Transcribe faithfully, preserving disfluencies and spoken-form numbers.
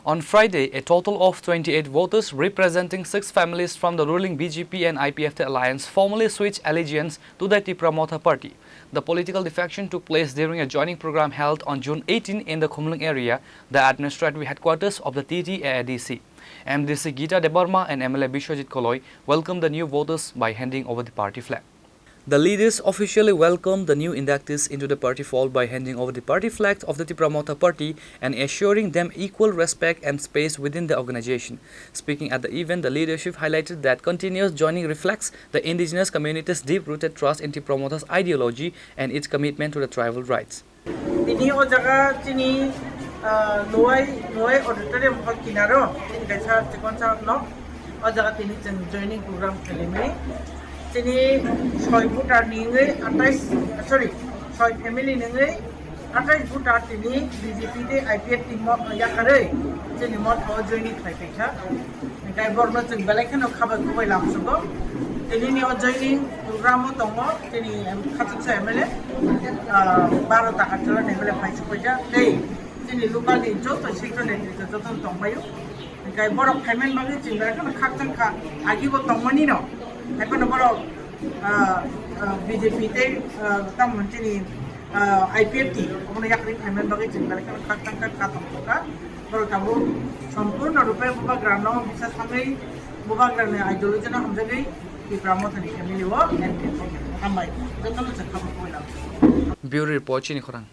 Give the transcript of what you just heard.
On Friday, a total of twenty-eight voters representing six families from the ruling B J P and I P F T alliance formally switched allegiance to the Tipra Motha Party. The political defection took place during a joining program held on June eighteen in the Khumlwng area, the administrative headquarters of the T T A A D C. M D C Gita Debbarma and M L A Biswajit Koloi welcomed the new voters by handing over the party flag. The leaders officially welcomed the new inductees into the party fold by handing over the party flag of the Tipra Motha Party and assuring them equal respect and space within the organization. Speaking at the event, the leadership highlighted that continuous joining reflects the indigenous community's deep-rooted trust in Tipra Motha's ideology and its commitment to the tribal rights. Tini o jaga chini, ah, Lowai, Lowai Auditorium Hall kinaro, chini kaisa chikonsa nok. O jaga tini chwng joining program khalimani. Chini soi voter ni wngwi atais, sorry, soi family ni wngwi atais voter tini B J P tei I P F T mo yakarwi chini motha o joining khlai paikha. Hinkhe borokno chwng belai kheno khabai kubai lamsugo. Tini ni o joining program o tongo, tini em, Khachuksa M L A, ah, baro Takarjala ni M L A phai supaijak tei chini local ni joto sector netrito joto tongbaio. Hinkhe borok phaimani bagwi chwng belai kheno khakchang kha, agi bo tongmani no. Haiphano borok, ah, ah, B J P tei, ah, tamo chini, ah, I P F T obono yakarwi phaimani bagwi chwng belai kheno khakchang kha, kha tongkha. Borok tabuk sompurno rupe bubagrano bisa thangwi bubagrani ideology no hamjagwi Tipra Mothani family o entry khaikha. Hambai, jotono chwng khabar koi lamsugo. Bureau report, chini khorang.